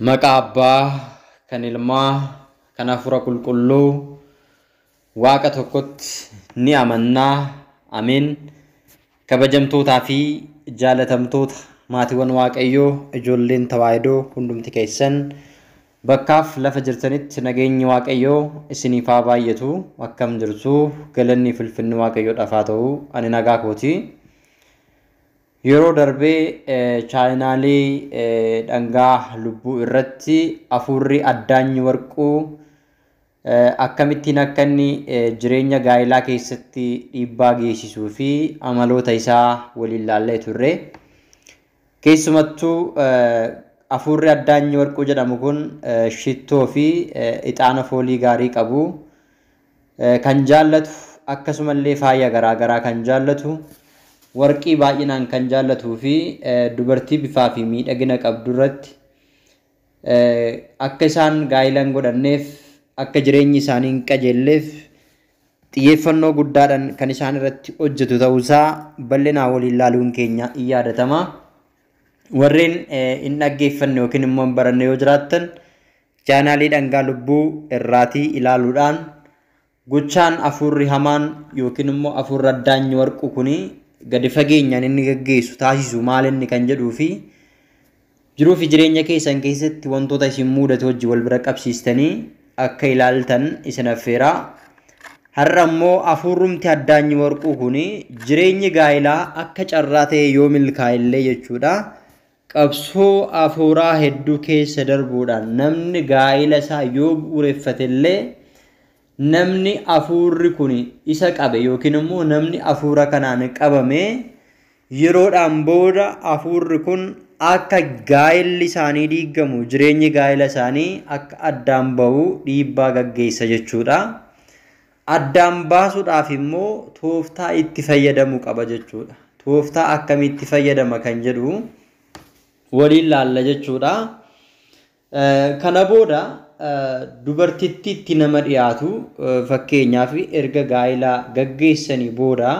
Maqaa Abbaa kan Ilmaa kan Hafuura Qulqulluu Waaqa tokkotti ni amannaa. Ameen. Kabajamtootaa fi jaalatamtoota maatiiwwan Waaqayyoo, ijoolleen Tawaahidoo hundumti keessan bakkaaf lafa jirtanitti nageenyi Waaqayyoo isiniif haa baay'atu. Akkam jirtu? Galanni fi ulfinni Waaqayyoodhaaf haa ta'u. Ani nagaa kooti. Yeroo darbee chaayinaalee dhangaa lubbuu irratti hafuurri addaanyi warquu akkamittiin akka inni jireenya gaa'elaa keessatti dhiibbaa geessisuu fi amaloota isaa waliin laallee turre. Keessumattuu hafuurri addaanyi warquu jedhamu kun shittoo fi ixaana foolii gaarii qabu kan jaallatu, akkasumallee faaya garaagaraa kan jaallatu, warqii baay'inaan kan jaallatuu fi dubartii bifaa fi miidhagina qabdu irratti akka isaan gaa'ela hin godhanneef, akka jireenyi isaanii hin qajeelleef xiyyeeffannoo guddaadhaan kan isaan irratti hojjetu ta'uusaa bal'inaan waliin laaluun keenya in yaadatama. Warreen hin dhaggeeffanne yookiin immoo hin baranne yoo jiraattan, chaanaalii dhangaa lubbuu irraatii ilaaluudhaan gochaan hafuurri hamaan yookiin immoo hafuurri addaanyi warquu kuni gadi fageenyaan inni gaggeessu taasisu maal inni kan jedhuu fi jiruu fi jireenya keessan keessatti wantoota isin mudate wajjin wal bira qabsiistanii akka ilaaltan isin affeeraa. Har'a immoo hafuurrumti addaanyi warquu kuni jireenyi gaa'elaa akka carraa ta'e yoo milkaa'ellee jechuudha. Qabsoo hafuuraa hedduu keessa darbuudhaan namni gaa'ela isaa yoo bu'uureffatellee, namni hafuurri kun isa qabe yookiin immoo namni hafuura kanaan qabame yeroodhaan booda hafuurri kun akka gaa'elli isaanii diigamu, jireenyi gaa'ela isaanii akka addaan bahu dhiibbaa gaggeessa jechuudha. Addaan baasuudhaaf immoo tooftaa itti fayyadamu qaba jechuudha. Tooftaa akkamitti fayyadama kan jedhu waliin laalla jechuudha. Kana booda dubartittiitti nama dhiyaatu, fakkeenyaaf erga gaa'ela gaggeessanii booda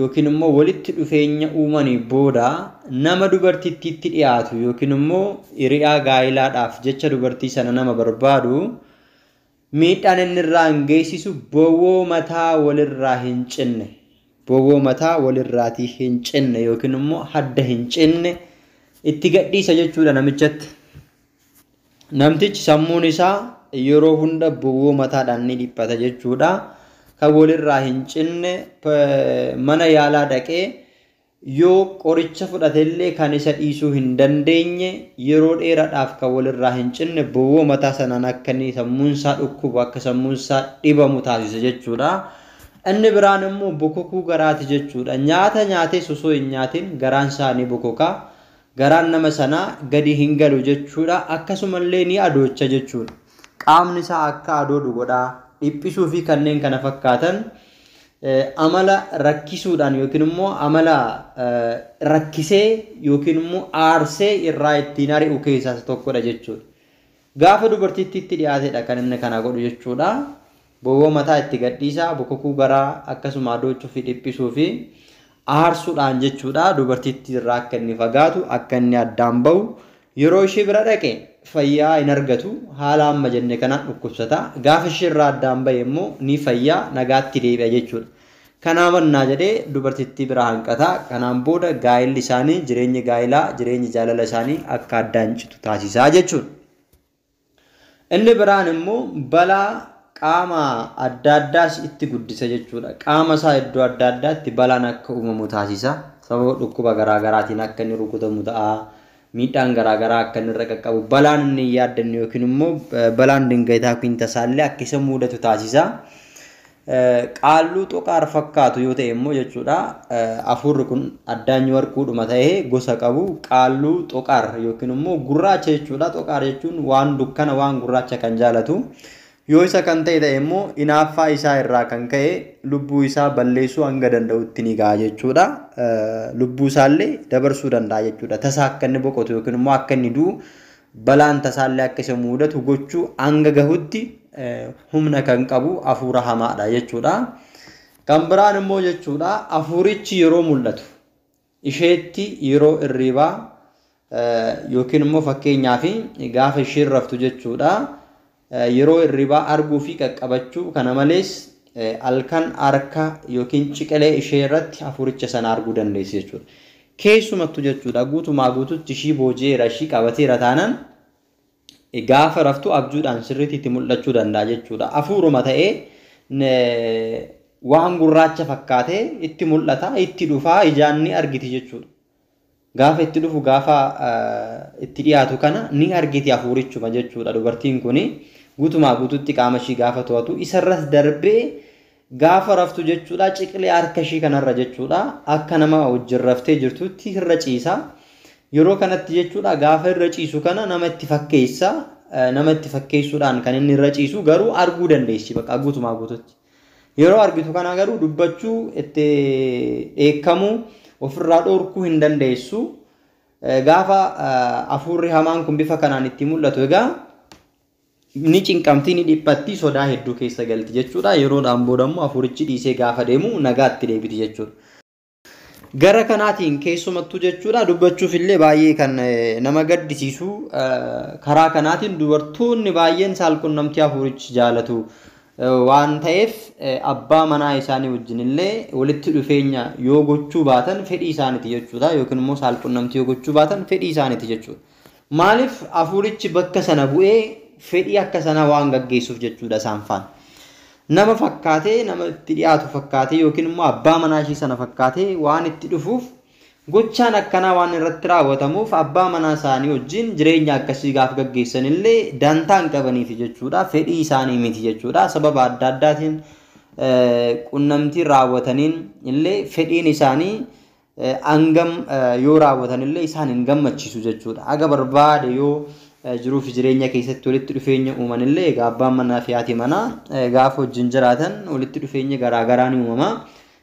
yookiin immoo walitti dhufeenya uumanii booda, nama dubartittiitti dhiyaatu yookiin immoo hiriyaa gaa'elaadhaaf jecha dubartii sana nama barbaadu, miidhaan inni irraa hin geessisu bowwoo mataa walirraa hin cinne, bowwoo mataa walirraatii hin cinne yookiin immoo hadda hin cinne itti gadhiisa jechuudha namichatti. Namtichi sammuun isaa yeroo hunda bowwoo mataadhaan ni dhiphata jechuudha. Kan walirraa hin cinne, mana yaalaa dhaqee yoo qoricha fudhatellee kan isa dhiisuu hin dandeenye, yeroo dheeraadhaaf kan walirraa hin cinne, bowwoo mataa sanaan akka inni sammuun isaa dhukkubu, akka sammuun isaa dhibamu taasisa jechuudha. Inni biraan immoo bokokuu garaati jechuudha. Nyaata nyaatee osoo hin nyaatin garaan isaa ni bokoka. Garaan nama sanaa gadi hin galu jechuudha. Akkasumallee ni adoocha jechuudha. Qaamni isaa akka adoodu godha. Dhiphisuu fi kanneen kana fakkaatan amala rakkisuudhaan yookiin immoo amala rakkisee yookiin immoo aarsee irraa ittiin ari'u keessaa isa tokkodha jechuudha. Gaafa dubartittiitti dhiyaatedha kan inni kana godhu jechuudha. Bowwoo mataa itti gadhiisaa, bokokuu garaa, akkasuma adoochuu fi dhiphisuu fi aarsuudhaan jechuudha. Dubartittii irraa akka inni fagaatu, akka inni addaan bahu, yeroo ishee bira dhaqe fayyaa hin argatu, haala amma jenne kanaan dhukkubsata. Gaafa ishee irraa addaan bahe immoo ni fayyaa, nagaatti deebi'a jechuudha. Kanaa mannaa jedhee dubartittii bira hanqata. Kanaan booda gaa'elli isaanii, jireenyi gaa'elaa, jireenyi jaalala isaanii akka addaan citu taasisaa jechuudha. Inni biraan immoo balaa qaama adda addaas itti guddisa jechuudha. Qaama isaa iddoo adda addaatti balaan akka uumamu taasisa. Sababa dhukkuba garaagaraatiin akka inni rukutamu ta'a. Miidhaan garaagaraa akka inni irra qaqqabu, balaan inni hin yaaddanne yookiin immoo balaan dingataa yookiin tasaallee akka isa mudatu taasisa. Qaalluu xoqaar fakkaatu yoo ta'e immoo jechuudha, hafuurri kun addaanyi warquudhuma ta'ee gosa qabu qaalluu xoqaar yookiin immoo gurraacha jechuudha. Xoqaar jechuun waan dukkana, waan gurraacha kan jaalatu. Yoo isa kan ta'e ta'e immoo hinaaffaa isaa irraa kan ka'e lubbuu isaa balleessuu hanga danda'utti ni ga'a jechuudha. Lubbuu isaallee dabarsuu danda'a jechuudha. Tasaa akka inni boqotu yookiin immoo akka inni du'u, balaan tasaallee akka isa mudatu gochuu hanga gahutti humna kan qabu hafuura hamaadha jechuudha. Kan biraan immoo jechuudha, hafuurichi yeroo mul'atu isheetti yeroo irribaa Yookiin immoo fakkeenyaaf gaafa isheen raftu jechuudha. Yeroo hirribaa arguu fi qaqqabachuu, kana malees halkan harka yookiin ciqilee ishee irratti hafuuricha sana arguu dandeessi jechuudha. Keessumattuu jechuudha guutumaa guututti ishii booji'eera, ishii qabateera taanaan gaafa raftu abjuudhaan sirriitti itti mul'achuu danda'a jechuudha. Hafuuruma ta'ee waan gurraacha fakkaatee itti mul'ata, itti dhufaa, ijaan ni argiti jechuudha. Gaafa itti dhufu, gaafa itti dhiyaatu kana ni argiti hafuurichuma jechuudha. Dubartiin kuni guutumaa guututti qaama ishii gaafa to'atu, isarras darbee gaafa raftu jechuudha ciqilee harka ishii kanarra jechuudha akka nama wajjin raftee jirtutti irra ciisa. Yeroo kanatti jechuudha gaafa irra ciisu kana nama itti fakkeessa, nama itti fakkeessuudhaan kan inni irra ciisu garuu arguu dandeessi bakka guutumaa guututti. Yeroo argitu kana garuu dubbachuu, itti dheekkamuu, ofirraa dhorkuu hin dandeessu. Gaafa hafuurri hamaan kun bifa kanaan itti mul'atu egaa ni cinqamtii, ni dhiphatti, sodaa hedduu keessa galti jechuudha. Yeroodhaan booda immoo hafuurichi dhiisee gaafa deemu nagaatti deebiti jechuudha. Gara kanaatiin keessumattuu jechuudha dubbachuuf illee baay'ee kan nama gaddisiisu, karaa kanaatiin dubartoonni baay'een saalqunnamtii hafuurichi jaalatu waan ta'eef abbaa manaa isaanii wajjin illee walitti dhufeenya yoo gochuu baatan fedhii isaaniiti jechuudha, yookiin immoo saalqunnamtii yoo gochuu baatan fedhii isaaniiti jechuudha. Maaliif? Hafuurichi bakka sana bu'ee fedhii akka sanaa waan gaggeessuuf jechuudha isaan faana. Nama fakkaatee, nama itti dhiyaatu fakkaatee yookiin immoo abbaa manaa ishii sana fakkaatee waan itti dhufuuf, gochaan akkanaa waan irratti raawwatamuuf abbaa manaa isaanii wajjin jireenya akkasii gaafa gaggeessan illee dantaa hin qabaniif jechuudha. Fedhii isaanii miti jechuudha. Sababa adda addaatiin qunnamtii raawwataniin illee fedhiin isaanii hangam yoo raawwatan illee isaan hin gammachiisu jechuudha. Haga barbaade yoo jiruu fi jireenya keessatti walitti dhufeenya uuman illee, egaa abbaan manaa fi haati manaa gaafa wajjin jiraatan walitti dhufeenya garaagaraa ni uumama.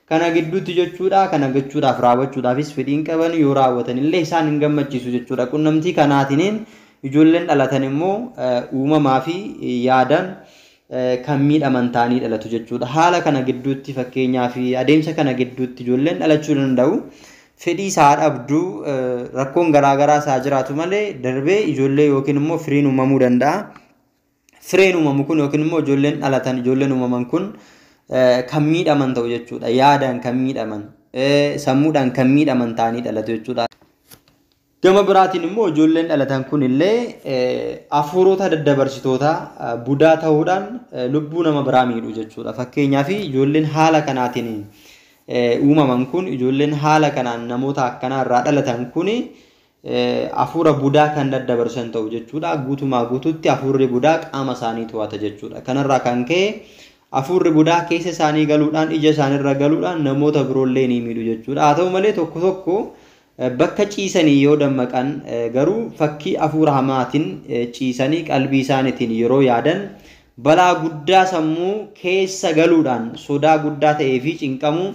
Kana gidduutti jechuudha kana gochuudhaaf raawwachuudhaafis fedhiin qaban, yoo raawwatan illee isaan hin gammachiisu jechuudha. Qunnamtii kanaatiniin ijoolleen dhalatan immoo uumamaa fi yaadaan kan miidhaman ta'anii dhalatu jechuudha. Haala kana gidduutti, fakkeenyaa fi adeemsa kana gidduutti ijoolleen dhalachuu danda'u. Fedhii isaa dhabduu, rakkoon garaagaraa isaa jiraatu malee darbee ijoollee yookiin immoo firiin uumamuu danda'a. Fireen uumamu kun yookiin immoo ijoolleen dhalatan, ijoolleen uumaman kun kan miidhaman ta'u jechuudha. Yaadaan kan miidhaman, sammuudhaan kan miidhaman ta'anii dhalatu jechuudha. Gama biraatiin immoo ijoolleen dhalatan kun illee hafuurota daddabarsitoota budaa ta'uudhaan lubbuu nama biraa miidhu jechuudha. Fakkeenyaaf ijoolleen haala kanaatiin uumaman kun, ijoolleen haala kanaan namoota akkanaa irraa dhalatan kun hafuura budaa kan daddabarsan ta'u jechuudha. Guutumaa guututti hafuurri budaa qaama isaanii to'ata jechuudha. Kanarraa kan ka'e hafuurri budaa keessa isaanii galuudhaan, ija isaaniirra galuudhaan namoota biroollee ni miidhu jechuudha. Haa ta'u malee tokko tokko bakka ciisanii yoo dammaqan garuu fakkii hafuura hamaatiin ciisanii qalbii isaaniitiin yeroo yaadan balaa guddaa sammuu keessa galuudhaan sodaa guddaa ta'ee fi cinqamuu,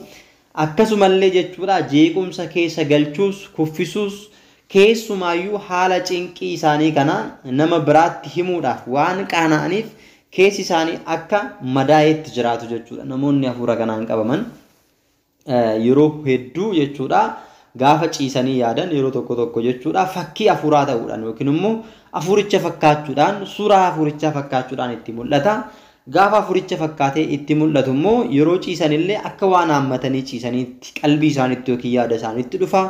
akkasumallee jechuudha jeequmsa keessa galchuus, kuffisuus, keessumaayyuu haala cinqii isaanii kana nama biraatti himuudhaaf waan qaana'aniif keessi isaanii akka madaa'eetti jiraatu jechuudha. Namoonni hafuura kanaan qabaman yeroo hedduu jechuudha gaafa ciisanii yaadan yeroo tokko tokko jechuudha fakkii hafuuraa ta'uudhaan yookiin immoo hafuuricha fakkaachuudhaan, suuraa hafuurichaa fakkaachuudhaan itti mul'ata. Gaafa hafuuricha fakkaatee itti mul'atu immoo yeroo ciisan illee akka waan haammatanii ciisaniitti qalbii isaaniitti yookiin yaada isaaniitti dhufa.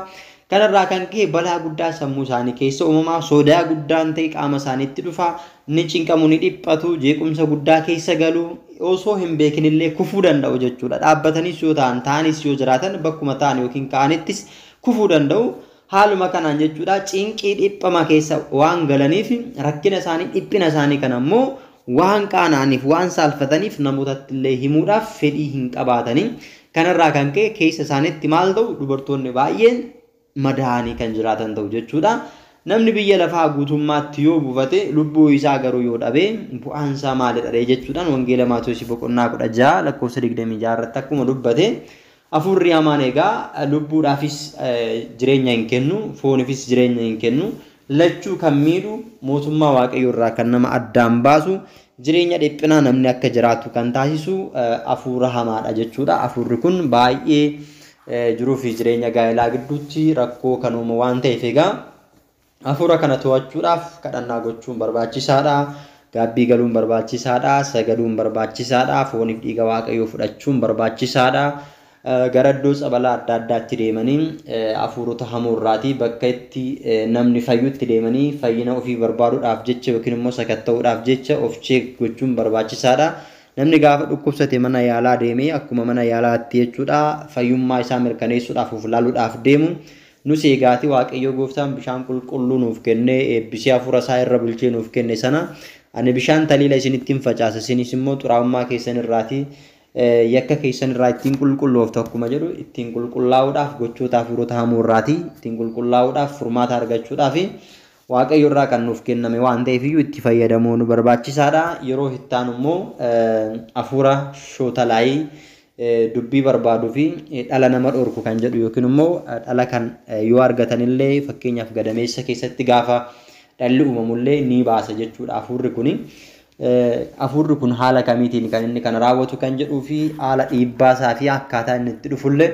Kanarraa kan ka'e balaa guddaa sammuu isaanii keessa uumamaa, sodaa guddaan ta'e qaama isaaniitti dhufa, ni cinqamu, ni dhiphatu, jeequmsa guddaa keessa galu, osoo hin beekin illee kufuu danda'u jechuudha. Dhaabbataniis yoo ta'an, ta'anis yoo jiraatan bakkuma ta'an yookiin ka'anittis kufuu danda'u. Haaluma kanaan jechuudha cinqii dhiphama keessa waan galaniif, rakkina isaanii, dhiphina isaanii kana immoo waan qaana'aniif, waan saalfataniif namootatti illee himuudhaaf fedhii hin qabaatanii. Kanarraa kan ka'e keessa isaaniitti maal ta'u? Dubartoonni baay'een madaa'anii kan jiraatan ta'u jechuudha. Namni biyya lafaa guutummaatti yoo buufate lubbuu isaa garuu yoo dhabe bu'aan isaa maalidha jechuudhaan Wangeela Maatewos boqonnaa 16 lakkoofsa 26 irratti akkuma dubbate, hafuurri hamaan egaa lubbuudhaafis jireenya hin kennu, fooniifis jireenya hin kennu, lachuu kan miidhu, mootummaa Waaqayyoo irraa kan nama addaan baasu, jireenya dhiphinaa namni akka jiraatu kan taasisu hafuura hamaadha jechuudha. Hafuurri kun baay'ee jiruu fi jireenya gaa'elaa gidduutti rakkoo kan uumu waan ta'eef egaa Hafuura kana to'achuudhaaf kadhannaa gochuun barbaachisaadha. Gaabbii galuun barbaachisaadha. Sagaduun barbaachisaadha. Fooniif dhiiga Waaqayyoo fudhachuun barbaachisaadha. Gara iddoo tsabalaa adda addaatti deemanii hafuurota hamoorraatii bakka itti namni fayyutti deemanii fayyina ofii barbaaduudhaaf jecha yookiin immoo sakatta'uudhaaf jecha of cheek gochuun barbaachisaadha. Namni gaafa dhukkubsate mana yaalaa deemee akkuma mana yaalaatti jechuudha fayyummaa isaa mirkaneessuudhaaf of ilaaluudhaaf deemu. Nus eegaati Waaqayyo gooftaan bishaan qulqulluu nuuf kennee eebbisee hafuura isaa irra bulchee nuuf kenne sana ani bishaan taliila isinittiin facaasa, isinis immoo xuraa'ummaa keessan irraatii yakka keessan irraa ittiin qulqullooftu akkuma jedhu ittiin qulqullaa'uudhaaf gochoota hafuurota hamoorraatii ittiin qulqullaa'uudhaaf furmaata argachuudhaaf Waaqayyo irraa kan nuuf kenname waan ta'eef iyyuu itti fayyadamuu nu barbaachisaadha. Yeroo itti aanu immoo hafuura shootalaayii dubbii barbaaduu fi dhala nama dhorku kan jedhu yookiin immoo dhala kan yoo argatanillee fakkeenyaaf gadameessa keessatti gaafa dhalli uumamullee ni baasa jechuudha hafuurri kuni. Hafuurri kun haala kamiitiin kan inni kana raawwatu kan jedhuu fi haala dhiibbaa isaa fi akkaataa inni itti dhufullee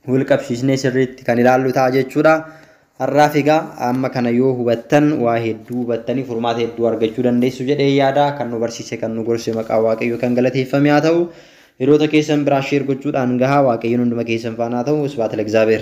wal qabsiisnee sirriitti kan ilaallu ta'a jechuudha. Har'aaf egaa amma kana yoo hubattan waa hedduu hubattanii furmaata hedduu argachuu dandeessu jedhee yaada. Kan nu barsiise kan nu gorse maqaa Waaqayyoo kan galateeffame haa ta'u. Hiriyoota keessan biraa share gochuudhaan gahaa. Waaqayyoon hunduma keessan faana haa ta'u. Isbaata Egzaabeer.